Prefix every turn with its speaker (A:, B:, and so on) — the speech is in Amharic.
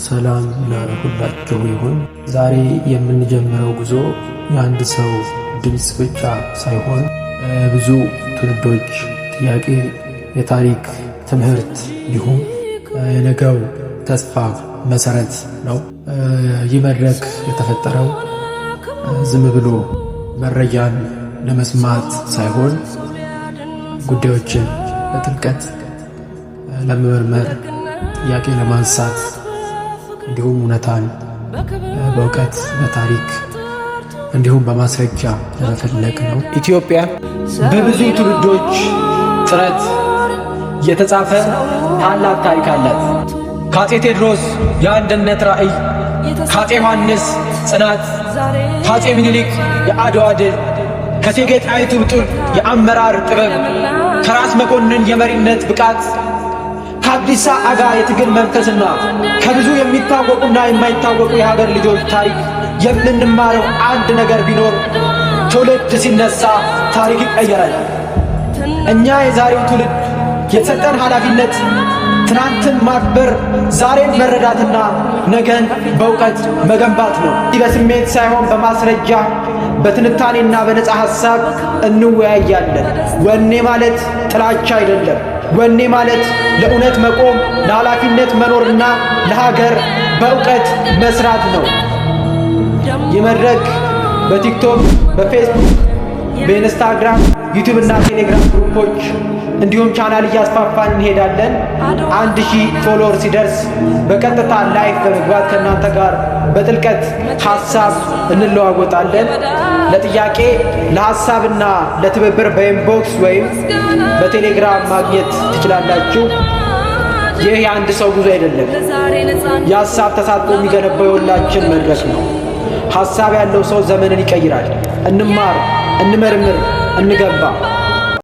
A: ሰላም ለሁላችሁ ይሁን። ዛሬ የምንጀምረው ጉዞ የአንድ ሰው ድምፅ ብቻ ሳይሆን ብዙ ትውልዶች ጥያቄ፣ የታሪክ ትምህርት እንዲሁም የነገው ተስፋ መሰረት ነው። ይህ መድረክ የተፈጠረው ዝም ብሎ መረጃን ለመስማት ሳይሆን ጉዳዮችን በጥልቀት ለመመርመር፣ ጥያቄ ለማንሳት እንዲሁም እውነታን በእውቀት፣ በታሪክ እንዲሁም በማስረጃ ለመፈለግ ነው።
B: ኢትዮጵያ በብዙ ትውልዶች ጥረት የተጻፈ ታላቅ ታሪክ አላት። ከአፄ ቴዎድሮስ የአንድነት ራዕይ፣ ከአፄ ዮሐንስ ጽናት፣ ከአፄ ምኒልክ የአድዋ ድል፣ ከእቴጌ ጣይቱ ብጡል የአመራር ጥበብ፣ ከራስ መኮንን የመሪነት ብቃት፣ ከአብዲሳ አጋ የትግል መንፈስና ከብዙ የሚታወቁና የማይታወቁ የሀገር ልጆች ታሪክ የምንማረው አንድ ነገር ቢኖር ትውልድ ሲነሳ ታሪክ ይቀየራል። እኛ የዛሬው ትውልድ የተሰጠን ኃላፊነት ትናንትን ማክበር፣ ዛሬን መረዳትና ነገን በእውቀት መገንባት ነው። በስሜት ሳይሆን በማስረጃ፣ በትንታኔና በነጻ ሐሳብ እንወያያለን። ወኔ ማለት ጥላቻ አይደለም። ወኔ ማለት ለእውነት መቆም፣ ለኃላፊነት መኖርና ለሀገር በእውቀት መስራት ነው። ይህ መድረክ በቲክቶክ፣ በፌስቡክ፣ በኢንስታግራም፣ ዩቲዩብ እና ቴሌግራም ግሩፖች እንዲሁም ቻናል እያስፋፋን እንሄዳለን። 1000 follower ሲደርስ በቀጥታ live በመግባት ከእናንተ ጋር በጥልቀት ሀሳብ እንለዋወጣለን። ለጥያቄ፣ ለሀሳብና ለትብብር በ inbox ወይም በቴሌግራም ማግኘት ትችላላችሁ። ይህ የአንድ ሰው ጉዞ አይደለም። የሀሳብ ተሳትፎ የሚገነባው የሁላችን መድረክ ነው። ሀሳብ ያለው ሰው ዘመንን ይቀይራል። እንማር፣ እንመርምር፣ እንገንባ።